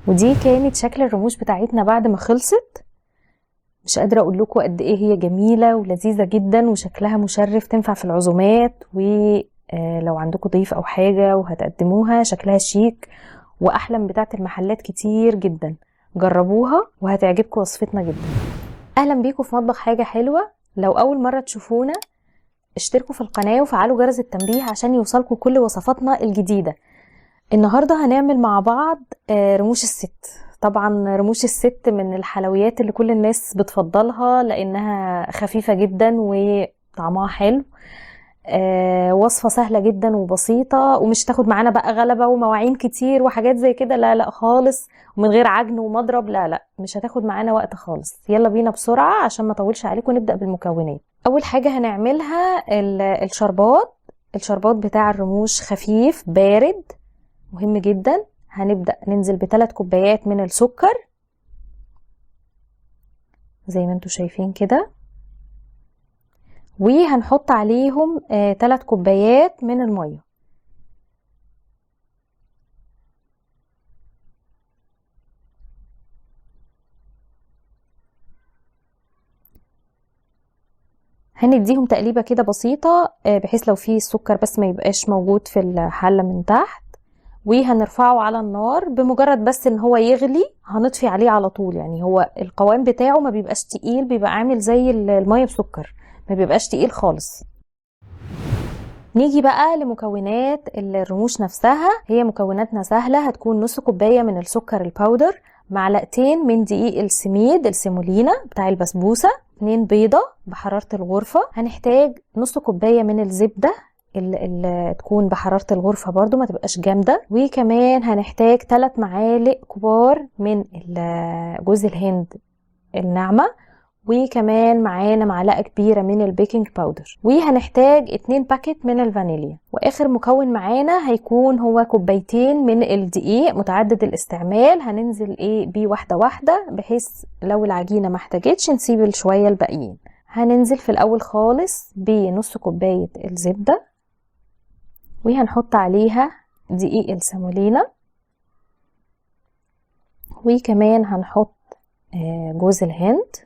ودي كانت شكل الرموش بتاعتنا بعد ما خلصت. مش قادرة اقول لكم قد ايه هي جميلة ولذيذة جدا، وشكلها مشرف، تنفع في العزومات، ولو عندكم ضيف او حاجة وهتقدموها شكلها شيك واحلى من بتاعة المحلات كتير جدا. جربوها وهتعجبكم وصفتنا جدا. اهلا بيكم في مطبخ حاجة حلوة. لو اول مرة تشوفونا اشتركوا في القناة وفعلوا جرس التنبيه عشان يوصلكم كل وصفاتنا الجديدة. النهاردة هنعمل مع بعض رموش الست. طبعا رموش الست من الحلويات اللي كل الناس بتفضلها لانها خفيفة جدا وطعمها حلو. وصفة سهلة جدا وبسيطة، ومش تاخد معانا بقى غلبة ومواعين كتير وحاجات زي كده، لا لا خالص، ومن غير عجن ومضرب، لا لا مش هتاخد معانا وقت خالص. يلا بينا بسرعة عشان ما اطولش عليكم، نبدأ بالمكونات. اول حاجة هنعملها الشربات. الشربات بتاع الرموش خفيف بارد، مهم جدا. هنبدأ ننزل بثلاث كوبايات من السكر زي ما انتوا شايفين كده، وهنحط عليهم 3 كوبايات من المية. هنديهم تقليبة كده بسيطة، بحيث لو في السكر بس ما يبقاش موجود في الحلة من تحت. وهنرفعه على النار بمجرد بس ان هو يغلي هنطفي عليه على طول. هو القوام بتاعه ما بيبقاش تقيل، بيبقى عامل زي المية بسكر، ما بيبقاش تقيل خالص. نيجي بقى لمكونات الرموش نفسها. هي مكوناتنا سهلة، هتكون نص كوباية من السكر الباودر، معلقتين من دقيق السميد السيمولينا بتاع البسبوسة، 2 بيضة بحرارة الغرفة، هنحتاج نص كوباية من الزبدة اللي تكون بحرارة الغرفة برضو ما تبقاش جامدة، وكمان هنحتاج 3 معالق كبار من جوز الهند الناعمة، وكمان معانا معلقة كبيرة من البيكنج باودر، وهنحتاج 2 باكت من الفانيليا. واخر مكون معانا هيكون هو كوبايتين من الدقيق متعدد الاستعمال، هننزل بيه واحدة واحدة بحيث لو العجينة ما احتاجتش نسيب شوية الباقيين. هننزل في الاول خالص بنص كوباية الزبدة، وهنحط عليها دقيق السامولينا، وكمان هنحط جوز الهند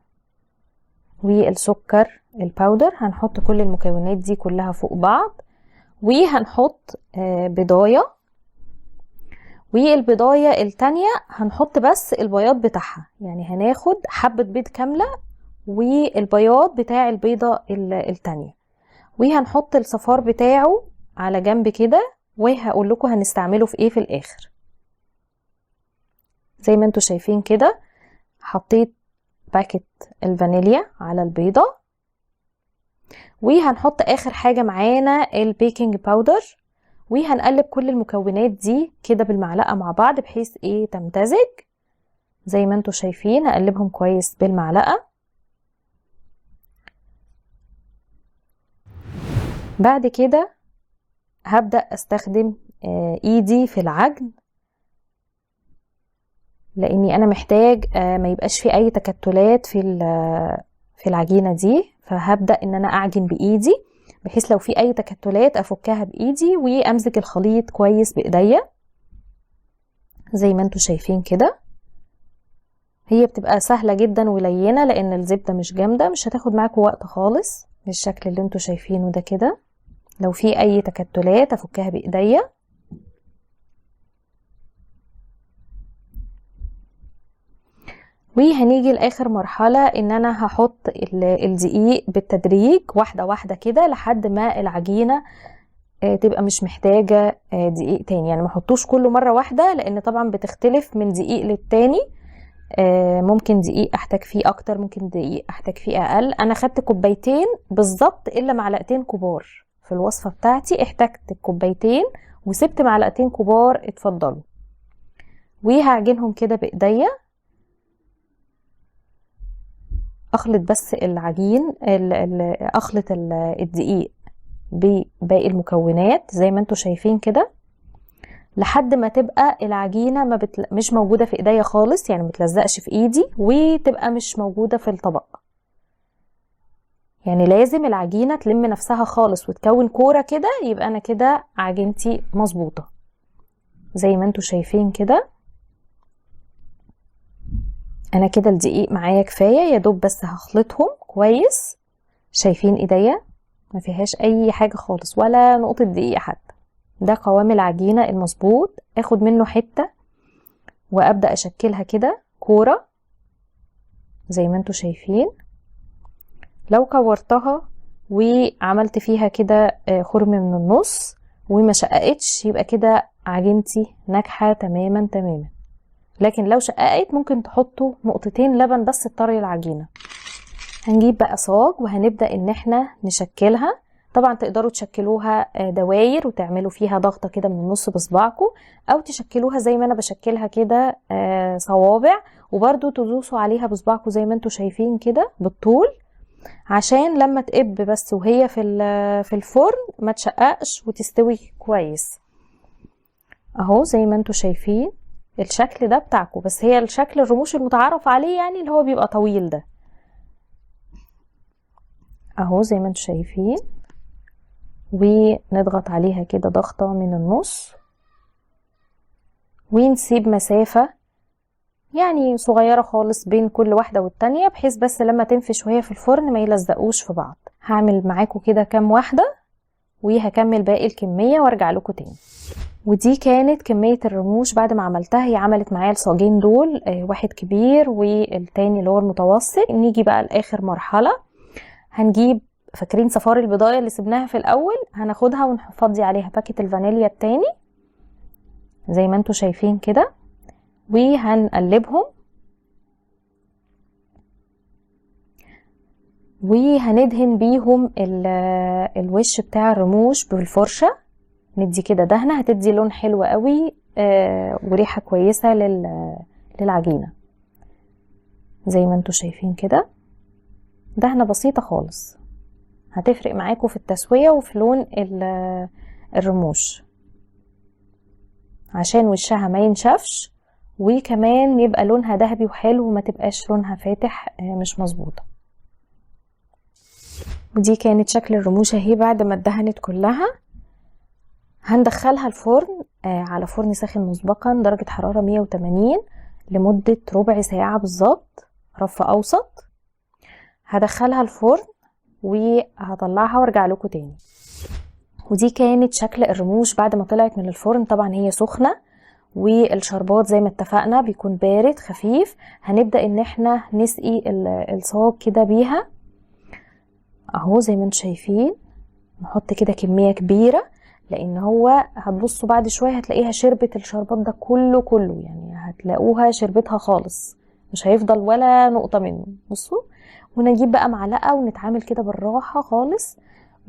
والسكر الباودر. هنحط كل المكونات دي كلها فوق بعض، وهنحط بيضاية، والبيضاية التانية هنحط بس البياض بتاعها، يعني هناخد حبة بيض كاملة والبياض بتاع البيضة التانية، وهنحط الصفار بتاعه على جنب كده، وهقول لكم هنستعمله في ايه في الاخر. زي ما انتوا شايفين كده حطيت باكت الفانيليا على البيضة، وهنحط اخر حاجة معانا البيكنج باودر، وهنقلب كل المكونات دي كده بالمعلقة مع بعض بحيث تمتزج. زي ما انتوا شايفين هقلبهم كويس بالمعلقة. بعد كده هبدأ استخدم ايدي في العجن، لاني انا محتاج ما يبقاش في اي تكتلات في العجينة دي، فهبدأ ان انا اعجن بايدي بحيث لو في اي تكتلات افكها بايدي وامزج الخليط كويس بايديا زي ما انتوا شايفين كده. هي بتبقى سهلة جدا ولينة لان الزبدة مش جامدة، مش هتاخد معاكم وقت خالص بالشكل اللي انتوا شايفينه ده كده. لو في اي تكتلات افكها بايديا. وهنيجي لاخر مرحلة ان انا هحط الدقيق بالتدريج واحدة واحدة كده لحد ما العجينة تبقى مش محتاجة دقيق تاني. ما احطوش كله مرة واحدة لان طبعا بتختلف من دقيق للتاني، ممكن دقيق احتاج فيه اكتر، ممكن دقيق احتاج فيه اقل. انا خدت كوبايتين بالظبط الا معلقتين كبار في الوصفة بتاعتي، احتجت كوبايتين وسبت معلقتين كبار. اتفضلوا. وهعجنهم كده بايديا، اخلط بس العجين، اخلط الدقيق بباقي المكونات زي ما انتوا شايفين كده لحد ما تبقى العجينة مش موجودة في ايديا خالص، يعني ما تلزقش في ايدي وتبقى مش موجودة في الطبق. لازم العجينة تلم نفسها خالص وتكون كورة كده، يبقى انا كده عجينتي مظبوطة زي ما انتوا شايفين كده. انا كده الدقيق معايا كفاية، يا دوب بس هخلطهم كويس. شايفين ايديا ما فيهاش اي حاجة خالص ولا نقطة دقيق حتى. ده قوام العجينة المظبوط. اخد منه حتة وابدأ اشكلها كده كورة زي ما انتوا شايفين. لو كورتها وعملت فيها كده خرم من النص وما شققتش يبقى كده عجينتي ناجحة تماما تماما. لكن لو شققت ممكن تحطوا نقطتين لبن بس تطري العجينة. هنجيب بقى صاج وهنبدأ ان احنا نشكلها. طبعا تقدروا تشكلوها دواير وتعملوا فيها ضغطة كده من النص بصباعكم، او تشكلوها زي ما انا بشكلها كده صوابع، وبرده تدوسوا عليها بصباعكم زي ما انتوا شايفين كده بالطول، عشان لما تقب بس وهي في الفرن ما تشققش وتستوي كويس. اهو زي ما انتوا شايفين الشكل ده بتاعكم، بس هي الشكل الرموش المتعارف عليه يعني اللي هو بيبقى طويل ده اهو زي ما انتوا شايفين. ونضغط عليها كده ضغطة من النص، ونسيب مسافة يعني صغيرة خالص بين كل واحدة والتانية، بحيث بس لما تنفش وهي في الفرن ما يلزقوش في بعض. هعمل معاكم كده كام واحدة وهكمل باقي الكمية وارجع لكم تاني. ودي كانت كمية الرموش بعد ما عملتها. هي عملت معايا الصاجين دول، واحد كبير والتاني اللي هو المتوسط. نيجي بقى لآخر مرحلة. هنجيب، فاكرين صفار البضاية اللي سبناها في الأول؟ هناخدها ونفضي عليها باكيت الفانيليا التاني زي ما انتوا شايفين كده، وهنقلبهم وهندهن بيهم الوش بتاع الرموش بالفرشة. ندي كده دهنة، هتدي لون حلو قوي وريحة كويسة للعجينة زي ما انتوا شايفين كده. دهنة بسيطة خالص، هتفرق معاكم في التسوية وفي لون الرموش عشان وشها ما ينشفش، وكمان يبقى لونها ذهبي وحلو وما تبقاش لونها فاتح مش مظبوطة. ودي كانت شكل الرموش اهي بعد ما اتدهنت كلها. هندخلها الفرن على فرن ساخن مسبقا درجة حرارة 180 لمدة ربع ساعة بالظبط، رف أوسط. هدخلها الفرن وهطلعها وارجع لكم تاني. ودي كانت شكل الرموش بعد ما طلعت من الفرن. طبعا هي سخنة والشربات زي ما اتفقنا بيكون بارد خفيف. هنبدأ ان احنا نسقي الصاج كده بيها اهو زي ما انتم شايفين. نحط كده كمية كبيرة، لان هو هتبصوا بعد شوية هتلاقيها شربت الشربات ده كله كله، يعني هتلاقوها شربتها خالص، مش هيفضل ولا نقطة منه. بصوا، ونجيب بقى معلقة ونتعامل كده بالراحة خالص،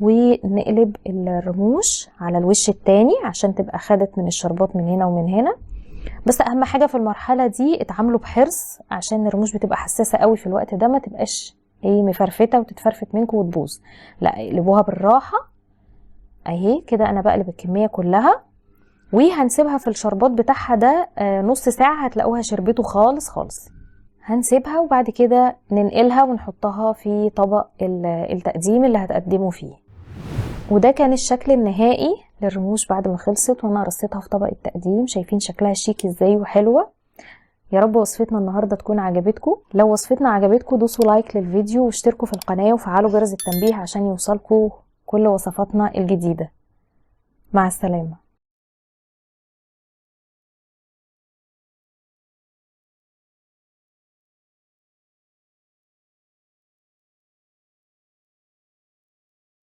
ونقلب الرموش على الوش التاني عشان تبقى خدت من الشربات من هنا ومن هنا. بس اهم حاجة في المرحلة دي اتعاملوا بحرص، عشان الرموش بتبقى حساسة قوي في الوقت ده، ما تبقاش ايه مفرفتة وتتفرفت منكم وتبوظ. لا، اقلبوها بالراحة اهي كده. انا بقلب الكمية كلها، وهنسيبها في الشربات بتاعها ده نص ساعة، هتلاقوها شربته خالص خالص. هنسيبها وبعد كده ننقلها ونحطها في طبق التقديم اللي هتقدمه فيه. وده كان الشكل النهائي للرموش بعد ما خلصت، وانا رصيتها في طبق التقديم. شايفين شكلها شيك ازاي وحلوة. يا رب وصفتنا النهاردة تكون عجبتكم. لو وصفتنا عجبتكم دوسوا لايك للفيديو واشتركوا في القناة وفعلوا جرس التنبيه عشان يوصلكم كل وصفاتنا الجديدة. مع السلامة.